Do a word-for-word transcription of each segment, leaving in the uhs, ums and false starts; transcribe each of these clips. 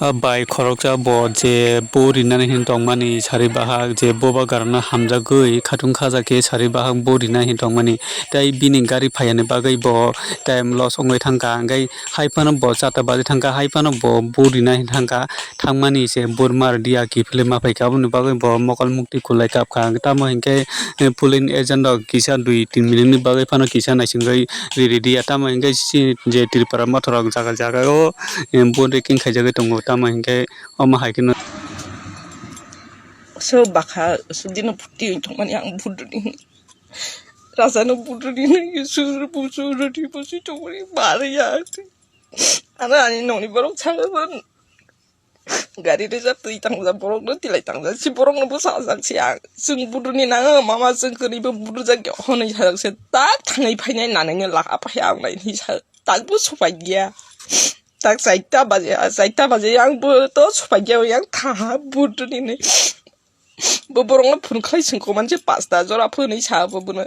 A bai khoroksa bo je bo rinani hin tongmani sari bahak, je boba garana hamjagwi khatung khaja khe sari bahak bo rina hin tongmani. Tei bini gari phaiyani bagwi bo time loss wngwi thangkha, hwnkhe hai phano bo charta baji thangkha, hai phano bo bo rina hin thangkha, thangmani se bo mar dia kiphilwi ma phaikha, aboni bagwi bo mokol mukti kwlai kapkha. Tamo hinkhe, eh, polling agent rok kisa dui tin minute ni bagwi phano kisa naisingwi ri ri dia, tamo hinkhe chini je Tripura mothor rok jaga jaga o, eh, vote taking khaijagwi tongo, tamo hinkhe omo hai kheno. So bakha, so dino phuti tongmani ang buduni. Rasa no buduni, sur bu sur di bu si tongmani bari ya. Ana ani noni borok saga ban. Gari rejak twi tangja borok no tilai tangja si borok no bwsa jak si ang. Chwng buduni nang mama chwng kwrwi bo budujak ya honwi sajak se tak thangwi phainai nanai no lak apa ya ang nai ni sa. Tak bo supai gya. Tak chaita baje, chaita baje yang bo to supai gya yang tha buduni ni. Bo borok no phun khlai sing ko man je pasta jora phunwi sa bo bono.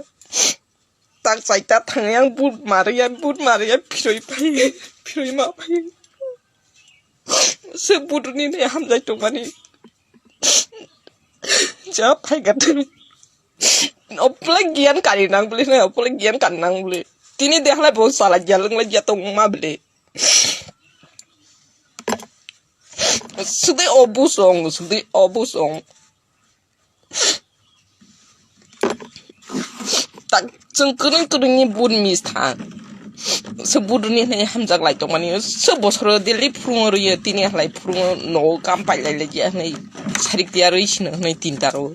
Tak chaita thang yang but mari ya, but mari ya phiroi phai, phiroi ma phai. Se buduni ne hamjai tongmani. Ja phai gat. Oplai gian kari nang bli ne, oplai gian kari nang bli. Tini dehlai bo sala gia lung lai gia tong ma bli. Sudai obusong, sudai obusong. Tak chwng kwrwng kwrwngni bun mis thang. Se buduni hinwi hamjak lai tongmani. Se bosoro Delhi phurungo rwiyo, tini halai phurungo nogo kam pailai lai ya hinwi sarik tiya rwi sino hinwi tinta ro.